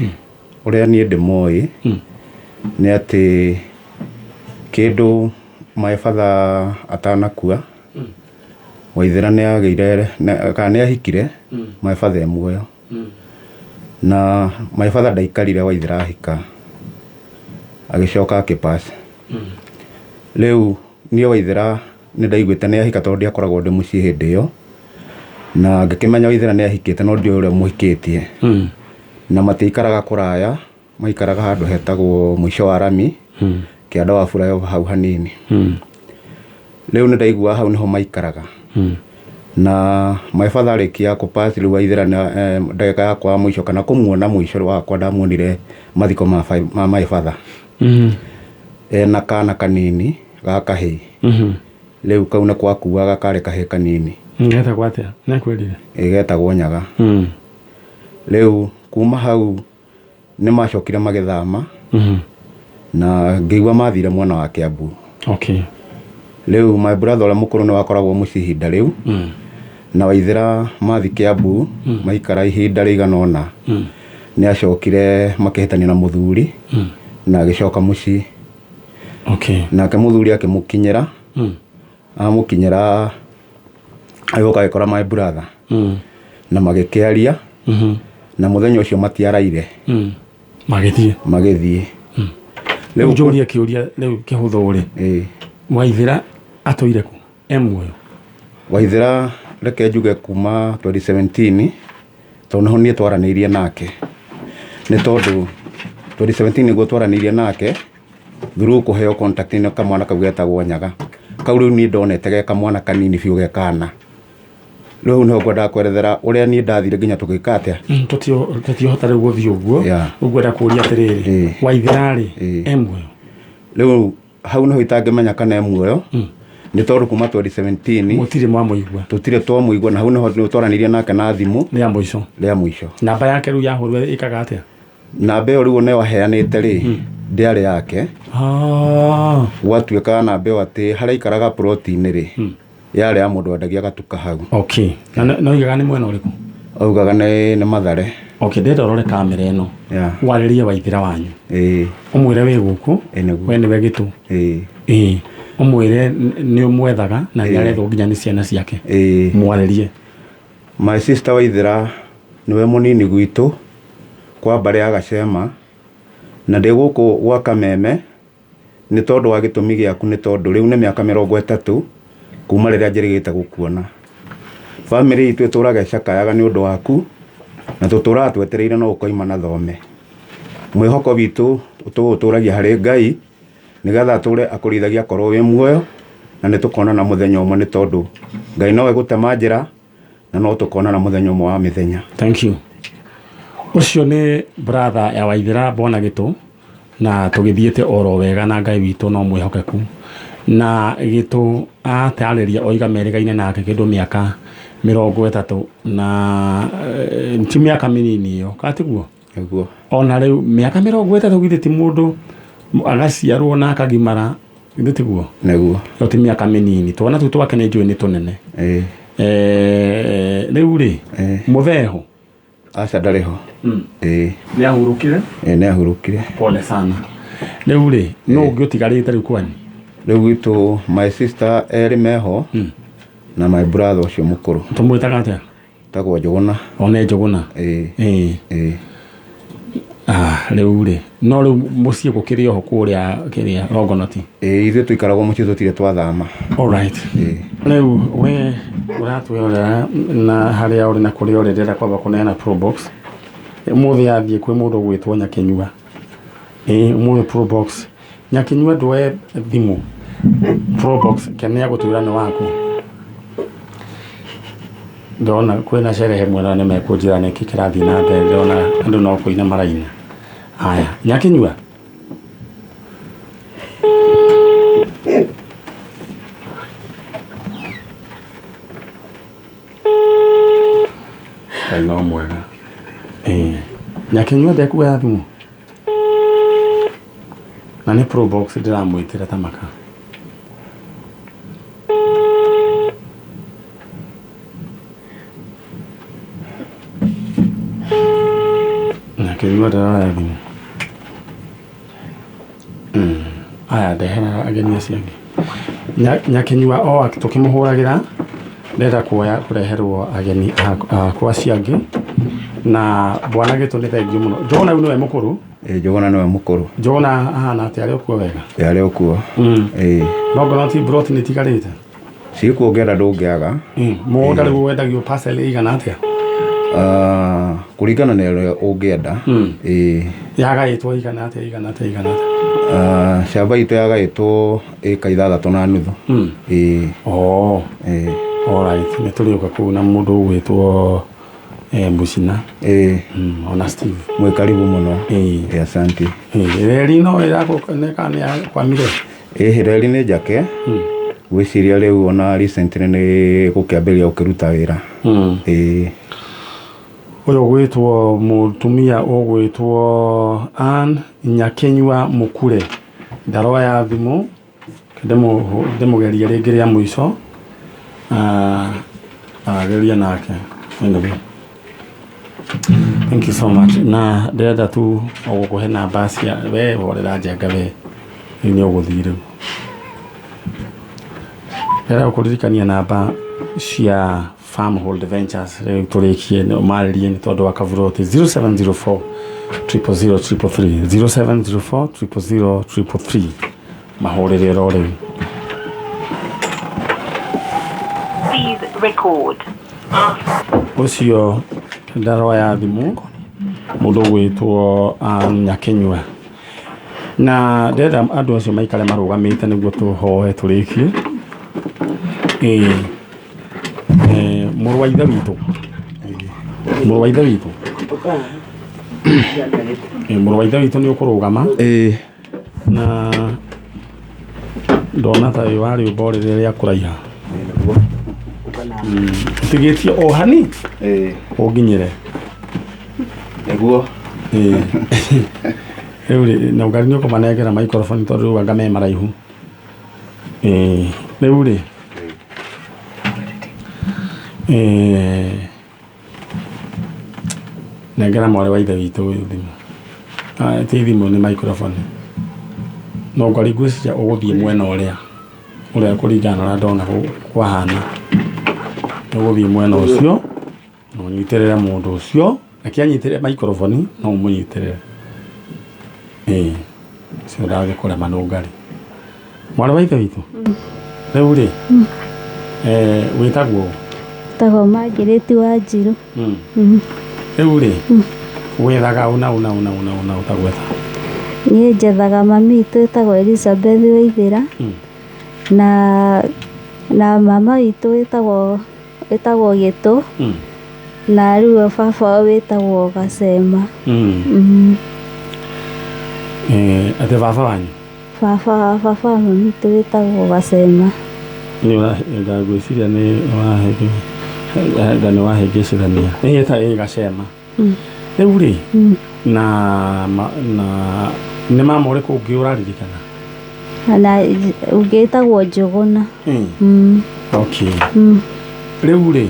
ũrĩa niĩ ndĩmoĩ nĩ atĩ kĩndũ my father atanakua, Waithĩra nĩ agĩire kana nĩ ahikire my father e muoyo. Na my father ndaikarire Waithĩra ahika, agĩcoka akĩpass. Rĩu niĩ Waithĩra nĩ ndaiguĩte nĩ ahika tondũ ndiakoragwo ndĩ mũciĩ hĩndĩ ĩyo. Na ngĩkĩmenya Waithĩra nĩ ahikĩte no ndiũĩ ũrĩa mũhikĩtie. Na matiikaraga kũraya, maikaraga handũ hetagwo mũico wa rami, kĩanda wa flyover hau hanini. Rĩu nĩ ndaigua hau nĩho maikaraga. Na my father arĩkia kũpass rĩu Waithĩra na ndagĩka yakwa ya mũico kana kũmuona mũico wakwa ndamuonire mathiko ma my father. Ena kana kanini ga kahĩĩ. Rĩu kau nĩ gwakuaga karĩ kahĩĩ kanini. Getagwo atĩa? Nĩ akwĩrire? Ĩ, getagwo Nyaga. Rĩu kuma hau nĩ macokire magĩthama. Na ngĩigua mathire mwena wa Kiambu. Okay. Rĩu my brother ũrĩa mũkũrũ nĩ wakoragwo mũciĩ ihinda rĩu. Na Waithĩra mathi Kiambu maikara ihinda rĩigana ũna. Nĩ acokire makĩhĩtania na mũthuri. Na agĩcoka mũciĩ. Okay. Nake mũthuri akĩmũkinyĩra. Amũkinyĩra agĩũka agĩkora my brother. Na magĩkĩaria. Na mũthenya ũcio matiaraire. Magĩthiĩ. Magĩthiĩ. Rĩu njũrie kĩũria rĩu kĩhũthũ rĩ. Ĩ. Waithĩra atũire kũ? E muoyo? Waithĩra reke njuge kuma 2017 tondũ nĩho niĩ twaranĩirie nake. Nĩ tondũ 2017 nĩguo twaranĩirie nake through kũheo contact nĩ kamwana kau getagwo Nyaga. Kau rĩu niĩ ndonete ge kamwana kanini biũ ge kana. Rĩu nĩho ngwendaga kwerethera ũrĩa niĩ ndathire nginya tũgĩka atĩa. Tũtiohota rĩu gũthiĩ ũguo. Yeah. Ũngwenda kũria atĩrĩrĩ, Waithera rĩ, e muoyo? Rĩu hau nĩho itangĩmenya kana e muoyo, nĩ tondũ kuma 2017 Mũtirĩ mwamũigua? Tũtirĩ twamũigua, na hau nĩho twaranĩirie nake na thimũ rĩa mũico. Rĩa mũico. Namba yake rĩu yahũrwo ĩkaga atĩa? Namba ĩyo rĩu nĩyo aheanĩte rĩ, ndĩarĩ yake. Gwatuĩkaga namba ĩyo atĩ harĩa aikaraga ploti-inĩ rĩ, yarĩ ya mũndũ wendagia gatuka hau. Okay, na no igaga nĩ mwena ũrĩkũ? Augaga nĩ Mathare. Okay, ndĩrenda ũrore kamera ĩno, warĩrie Waithĩra wanyu, ũmwĩre wĩ gũkũ. Ĩĩ, nĩguo. We nĩwe gĩtũ. Ĩĩ, ũmwĩre nĩ ũmwethaga na nĩ arethwo nginya nĩ ciana ciake. Mwarĩrie. My sister Waithĩra nĩwe mũnini gwitũ kwa mbarĩ ya Gacema, na ndĩ gũkũ gwa Kameme nĩ tondũ wa gĩtũmi gĩaku, nĩ tondũ rĩu nĩ mĩaka 30 kuma rĩrĩa njĩrĩgĩte gũkuona. Bamĩrĩ itũ ĩtũraga ĩcakayaga nĩ ũndũ waku, na tũtũraga twetereire no ũkoima na thome. Mwĩhoko witũ tũũtũragia harĩ Ngai, nĩgetha atũre akũrĩithagia akorwo wĩ muoyo, na nĩ tũkonana mũthenya ũmwe, nĩ tondũ Ngai nowe gũtema njĩra, na no tũkonana mũthenya ũmwe wa mĩthenya. Thank you. Ũcio nĩ brother ya Waithĩra Bwana Gĩtũ, na tũgĩthiĩte oro wega na Ngai witũ no mwĩhokeku. Na Gĩtũ atarĩria oiga merĩgaine nake kĩndũ mĩaka 30, na ti mĩaka mĩnini ĩyo, kana tiguo? Nĩguo. Ona rĩu mĩaka 30 githĩ ti mũndũ agaciarwo na akagimara, githĩ tiguo? Nĩguo. Ĩyo ti mĩaka mĩnini, twana tũu twake nĩ njũĩ nĩ tũnene. Rĩu rĩ, mũtheho? Aca, ndarĩ ho. Ĩĩ. Nĩ ahurũkire? Ĩĩ, nĩ ahurũkire. Pole sana. Rĩu rĩ, nũ ũngĩ ũtigarĩte rĩu kwanyu? Rĩu gwitũ my sister erĩ meho na my brother ũcio mũkũrũ. Tũmwĩtaga atĩa? Tagwo Njũgũna. One Njũgũna. Ĩĩ. Ĩĩ. Ĩĩ. Rĩu rĩ, no rĩu mũciĩ gũkĩrĩ oho kũrĩa kĩrĩa Rongonoti? Ĩĩ, ithuĩ tũikaragwo mũciĩ, tũtirĩ twathama. Alright. Rĩu we ũratwĩrorera na harĩa ũrĩ na kũrĩa ũrĩ, ndĩrenda kwamba kũneana Probox ũmũthĩ yathiĩ kwĩ mũndũ ũgwĩtwo Nyakĩnyua. Ĩĩ, ũmũthĩ Probox Nyakĩnyua ndwoe thimũ. Probox kene agũtwĩra nĩ waku. Ndona kwĩna sherehe mwena, nĩ mekũnjĩra nĩkĩ kĩrathiĩ na mbere. Ndĩrona andũ no kũina maraina. Haya, Nyakĩnyua. Ngai no mwega. Ĩĩ, Nyakĩnyua ndekuoya thimũ na nĩ Probox ndĩramwĩtĩra ta maka. Nyakĩnyua ndaroya thimũ. Aya, ndehera ageni acio angĩ. Nyakĩnyua o tũkĩmũhũragĩra, ndĩrenda kuoya kũreherwo ageni akwa acio angĩ. Na Bwana Gĩtũ, nĩ thengiũ mũno. Njũgũna rĩu nĩwe mũkũrũ? Ĩĩ, Njũgũna nĩwe mũkũrũ. Njũgũna ahana atĩa, arĩ okuo wega? Ĩĩ, arĩ okuo. Ĩĩ. Rongonoti broti nĩ itigarĩte? Ciĩkuo, ũngĩenda ndũngĩaga. Mũgũnda rĩu wendagio parcel ĩigana atĩa? Ah, kũringana na ũrĩa ũngĩenda. Ĩĩ. Yagaĩtwo igana atĩa, igana atĩa, igana atĩa? Ah, camba itũ yagaĩtwo ĩka 6.5. Ĩĩ. Oh. Ĩĩ. Alright, nĩ tũrĩũka kũu na mũndũ ũgwĩtwo Mũcina. Ĩĩ. Ona Steve. Mwĩ karibu mũno. Ĩĩ. Ĩĩ, asante. Ĩĩ, reri no ĩrakũ nĩ yakwamire? Ĩĩ, reri nĩ njake. Gwĩciria rĩu ona recently nĩ gũkĩambĩrĩria gũkĩruta wĩra. Ĩĩ. Ũyũ ũgwĩtwo mũtumia ũgwĩtwo Ann Nyakĩnyua Mũkure ndaroya thimũ. Ndĩmũgerie rĩngĩ rĩa mũico. Ah, ageria nake. Anyway, thank you so much. Na ndĩrenda tu o gũkũhe namba cia we. Horera njenga, we rĩu nĩ ũgũthiĩ. Rĩu ndĩrenda gũkũririkania namba cia Farmhold Ventures. Rĩu tũrĩkie marĩrie nĩ tondũ wa kaburoti 0704 000 333, 0704 000 333, mahũrĩre oro rĩu. Please record. Ũcio ndaroya thimũ, mũndũ ũgwĩtwo Nyakĩnyua, na ndĩrenda andũ acio maikare marũgamĩte nĩguo tũhoe tũrĩkie. Ĩĩ. Mũrũ wa ithe witũ, mũrũ wa ithe witũ. Ĩĩ, mũrũ wa ithe witũ nĩ ũkũrũgama. Ĩĩ. Na ndona ta wĩ wa rĩũmba o rĩrĩa rĩa kũraiha. Ũtigĩtie o hani. Ĩĩ. Ũnginyĩre. Nĩguo. Ĩĩ. Rĩu rĩ, na ũngari nĩ ũkũmanengera microphone tondũ rĩu anga me maraihu. Ĩĩ, rĩu rĩ, ĩĩ, nengera mwarĩ wa ithe witũ ũyũ thimũ. Ah, ti thimũ nĩ microphone. No ngari ngwĩciria ũgũthiĩ mwena ũrĩa ũrĩa kũringana na ũrĩa ndona kwahana. Ũgũthiĩ mwena ũcio na ũnyitĩrĩre mũndũ ũcio. Reke anyitĩrĩre microphone no ũmũnyitĩrĩre. Ĩĩ, ũcio ndangĩkũrema nũngarĩ. Mwarĩ wa ithe witũ, rĩu rĩ, wĩtagwo ũ? Njĩtagwo Margaret Wanjirũ. Rĩu rĩ, wethaga ũ na ũ na ũ na ũ na ũ na ũtagwetha? Niĩ njethaga mami witũ wĩtagwo Elizabeth Waithĩra na mama witũ wĩtagwo Gĩtũ na rĩu baba wĩtagwo Gacema. Atĩ baba wanyu? Baba wa mami witũ wĩtagwo Gacema. Nĩ ndagwĩciria nĩ wahĩngĩcithania. Ĩĩ ta ĩ Gacema. Rĩu rĩ, na nĩ mama ũrĩkũ ũngĩ ũraririkana? Na ũngĩ wĩtagwo Njũgũna. Okay. Rĩu rĩ,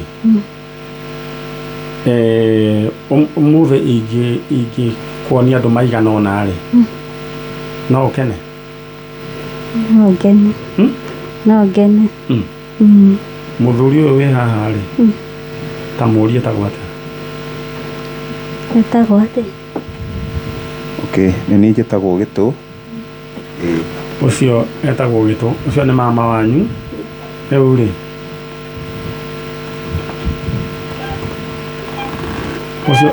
ũmũthĩ ingĩkuonia andũ maigana ũna rĩ, no ũkene? No ngene. No ngene. Mũthuri ũyũ wĩ haha rĩ, ta mũũrie etagwo atĩa? Etagwo atĩa? Okay, nĩ niĩ njĩtagwo Gĩtũ. Ĩĩ. Ũcio etagwo Gĩtũ, ũcio nĩ mama wanyu. Rĩu rĩ, ũcio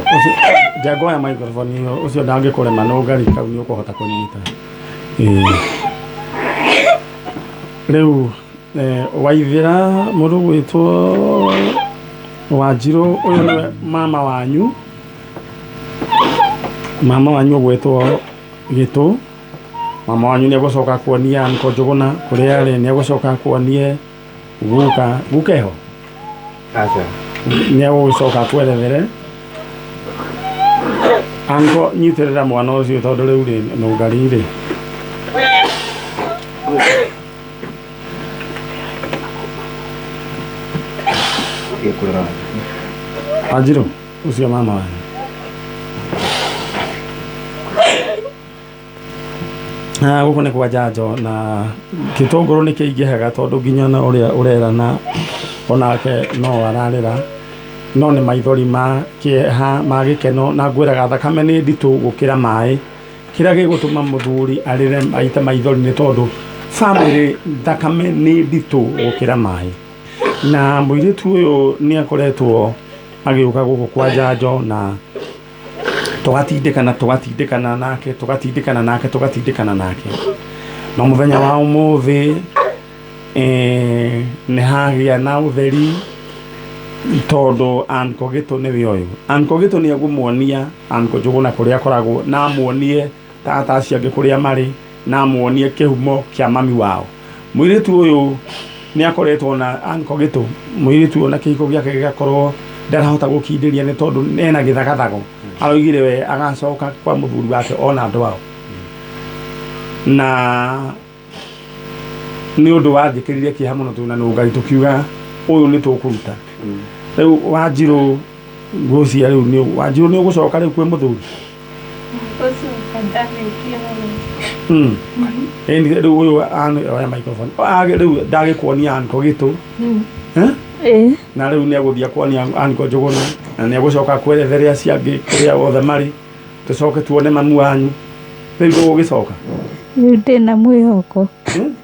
njengoya microphone ĩyo, ũcio ndangĩkũrema no ngari kau nĩ ũkũhota kũnyita. Ĩĩ. Rĩu Waithĩra mũndũ ũgwĩtwo Wanjirũ, ũyũ nĩwe mama wanyu. Mama wanyu ũgwĩtwo Gĩtũ. Mama wanyu nĩ egũcoka kuonia Uncle Njũgũna kũrĩa arĩ, nĩ egũcoka kuonie guka. Guka eho? Aca. Nĩ egũgĩcoka akwerethere. Uncle, nyitĩrĩra mwana ũcio tondũ rĩu rĩ, nũngari rĩ. Wanjirũ, ũcio mama wanyu. Gũkũ nĩ kwa njanjo na gĩtũngũrũ nĩ kĩingĩhaga tondũ nginya na ũrĩa ũrerana onake no ararĩra, no nĩ maithori ma kĩeha ma gĩkeno, na ngwĩraga thakame nĩ nditũ gũkĩra maĩ. Kĩrĩa gĩgũtũma mũthuri arĩre aite maithori nĩ tondũ family thakame nĩ nditũ gũkĩra maĩ. Na mũirĩtu ũyũ nĩ akoretwo agĩũka gũkũ kwa njanjo na tũgatindĩkana tũgatindĩkana nake tũgatindĩkana nake tũgatindĩkana nake. No mũthenya wa ũmũthĩ nĩ hagĩa na ũtheri tondũ Uncle Gĩtũ nĩwe ũyũ. Uncle Gĩtũ nĩ egũmuonia Uncle Njũgũna kũrĩa akoragwo, na amuonie tata acio angĩ kũrĩa marĩ, na amuonie kĩhumo kĩa mami wao. Mũirĩtu ũyũ nĩ akoretwo na Uncle Gĩtũ, mũirĩtu ũyũ na kĩhiko gĩake gĩgakorwo ndarahota gũkindĩria nĩ tondũ ena gĩthagathago. Aroigire we agacoka kwa mũthuri wake ona andũ ao. Na nĩ ũndũ wanjĩkĩrire kĩeha mũno tondũ na nũngari tũkiuga ũyũ nĩ tũkũruta. Rĩu Wanjirũ ngwĩciria rĩu nĩ Wanjirũ nĩ ũgũcoka rĩu kwĩ mũthuri? Ngũcoka ndarĩkia ũguo. Ĩni rĩu ũyũ oya microphone. Rĩu ndagĩkuonia Uncle Gĩtũ. Ĩĩ. Na rĩu nĩ egũthiĩ kuonia Uncle Njũgũna na nĩ egũcoka kwerethere acio angĩ kũrĩa othe marĩ, tũcoke tuone mamu wanyu. Rĩu ndũgũgĩcoka? Rĩu ndĩna mwĩhoko.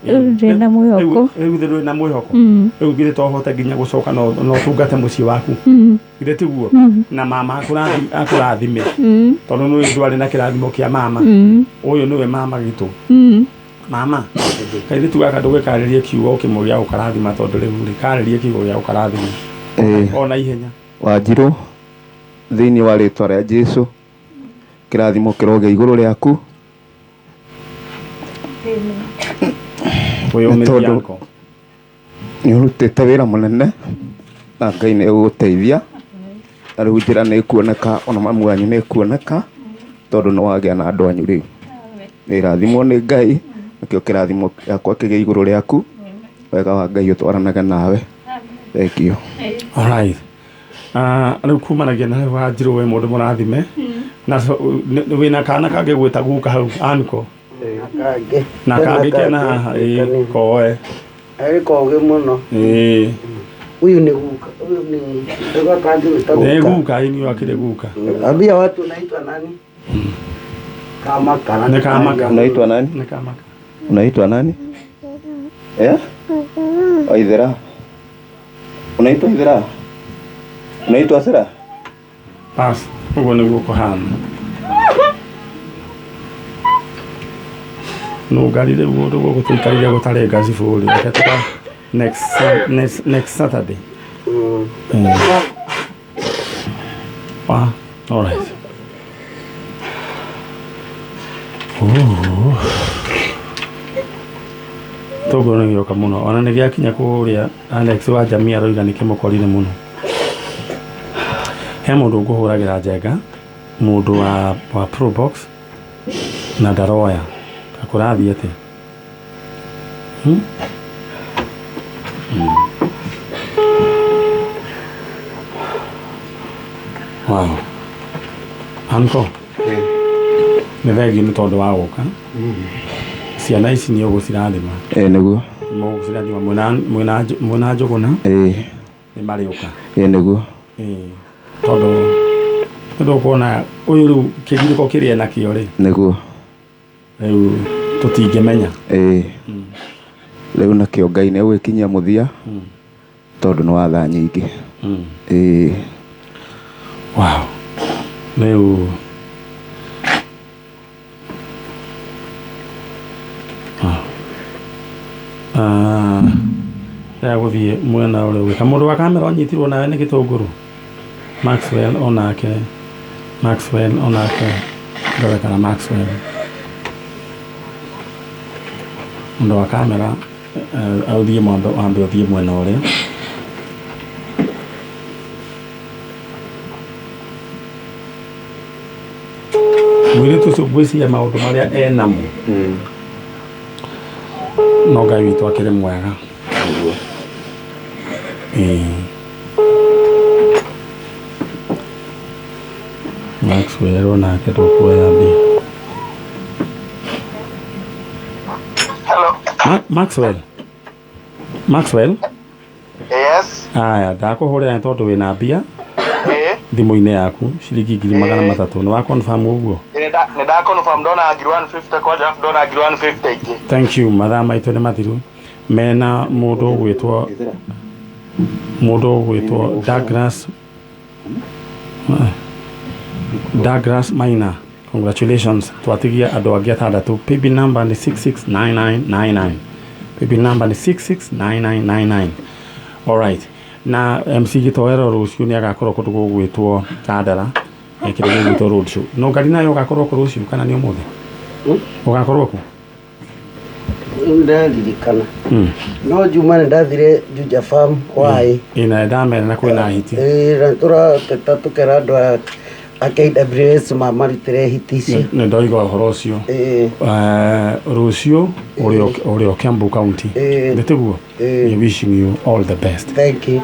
Rĩu ndĩna mwĩhoko. Rĩu ndĩna mwĩhoko. Rĩu githĩ to ũhote nginya gũcoka na ũtungate mũciĩ waku? Githĩ tiguo? Na mama akũrathime. Tondũ nĩ ndwarĩ na kĩrathimo kĩa mama. Ũyũ nĩwe mama Gĩtũ. Mama, kairĩtu gaka ndũgĩkarĩrie kiugo ũkĩmũria gũkarathima, tondũ rĩu rĩ karĩrie kiugo gĩa gũkarathima. Ĩĩ. Ona ihenya. Wanjirũ, thĩinĩ wa rĩtwa rĩa Jesu, kĩrathimo kĩrogĩa igũrũ rĩaku. Wĩyũmĩrie. Tondũ- Uncle. Nĩ ũrutĩte wĩra mũnene na Ngai nĩ egũgũteithia, na rĩu njĩra nĩ ĩkuoneka, ona mamu wanyu nĩ ĩkuoneka, tondũ nĩ wagĩa na andũ anyu rĩu. Nĩ irathimwo nĩ Ngai, nakĩo kĩrathimo gĩakwa kĩgĩe igũrũ rĩaku. Wega wa Ngai ũtwaranage nawe. Thank you. Alright. Rĩu kumanagia na rĩu Wanjirũ, wĩ mũndũ mũrathime na wĩna kana kangĩ gwĩta guka hau, uncle. Kangĩ. Na kangĩ kena haha, ĩĩ, koe. Arĩ kogĩ mũno. Ĩĩ. Huyu ni guka, huyu ni ndio kangĩ wĩtagwo. Nĩ guka, ĩĩ, nĩ akĩrĩ guka. Ambia watu unaitwa nani? Kamaka. Nĩ Kamaka. Unaitwa nani? Nĩ Kamaka. Unaitwa nani? Eh? Waithera. Unaitwa Ithera? Unaitwa Sera? Bas, ũguo nĩguo kũhana. Nũngari rĩu ũndũ gũkũ tũikarire gũtarĩ ngacibũ rĩ, reke tũka next Saturday. Ah, all right. Oh. Tũguo nĩ gĩoka mũno, ona nĩ gĩakinya kũrĩa Alex wa Jamia aroiga nĩ kĩmũkorire mũno. He mũndũ ngũhũragĩra njenga, mũndũ wa Probox, na ndaroya. Kũrathiĩ atĩa? Hmm? Mm. Wow. Uncle, nĩ thengiũ nĩ tondũ wa gũka. Ciana ici nĩ ũgũcirathima. Ĩĩ, nĩguo. Mũgũcirathima mwĩna Njũgũna. Ĩĩ. Nĩ marĩũka. Ĩĩ, nĩguo. Ĩĩ. Tondũ nĩ ũkuona ũyũ rĩu kĩgirĩko kĩrĩa enakĩo rĩ. Nĩguo. Rĩu tũtingĩmenya. Ĩĩ. Rĩu nakĩo Ngai nĩ egũgĩkinyia mũthia, tondũ nĩ wa thaa nyingĩ. Ĩĩ. Wow. Rĩu wow. Ndĩrenda gũthiĩ mwena ũrĩa ũngĩ. Kamũndũ wa kamera ũnyitirwo nawe nĩ gĩtũngũrũ. Maxwell onake, Maxwell onake, ndore kana Maxwell. Mũndũ wa kamera ũthiĩ wambe ũthiĩ mwena ũrĩa. Mũirĩtu ũcio ngwĩciria maũndũ marĩa enamo, no Ngai witũ akĩrĩ mwega. Ĩĩ. Maxwell onake ndũkuoya mbia. Hello. Maxwell. Maxwell. Yes. Aya, ndakũhũrĩra nĩ tondũ wĩna mbia Ĩĩ. thimũ-inĩ yaku, ciringi 300,000. Nĩ wa confirm ũguo? Nĩ nda confirm, ndona ngiri 150 kwanja, alafu ndona ngiri 150 ingĩ. Thank you. Mathaa maitũ nĩ mathiru. Mena mũndũ ũgwĩtwo Douglas Maina. Congratulations. Twatigia andũ angĩ atandatũ. Paybill number nĩ 669999. Paybill number nĩ 669999. Alright. Na MC Gĩtoero rũciũ nĩ agakorwo kũndũ gũgwĩtwo Kandara, kĩndũ gĩgwĩtwo road show. No ngari nayo ũgakorwo kũ rũciũ kana nĩ ũmũthĩ? Ũgakorwo kũ? Ndaririkana. No Juma nĩ ndathire Juja Farm waĩ. Ĩ, na ndamera na kwĩna hiti. Ĩĩ, na tũrateta tũkera andũ a KWS mamarutĩre hiti icio. Nĩ ndoiga ũhoro ũcio. Ĩĩ. Rũciũ ũrĩ o Kiambu County. Ĩĩ. Nĩ tiguo? Ĩĩ. Wishing you all the best. Thank you.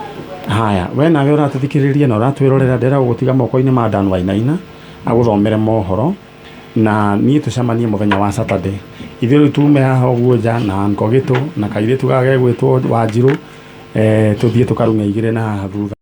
Haya, we nawe ũratũthikĩrĩria na ũratwĩrorera, ndĩra gũgũtiga moko-inĩ ma Dan Wainaina agũthomere mohoro, na niĩ tũcemanie mũthenya wa Saturday. Ithuĩ rĩu tume haha ũguo nja na Uncle Gĩtũ na kairĩtu gaka gegwĩtwo Wanjirũ, tũthiĩ tũkarung'e igĩrĩ na haha thutha.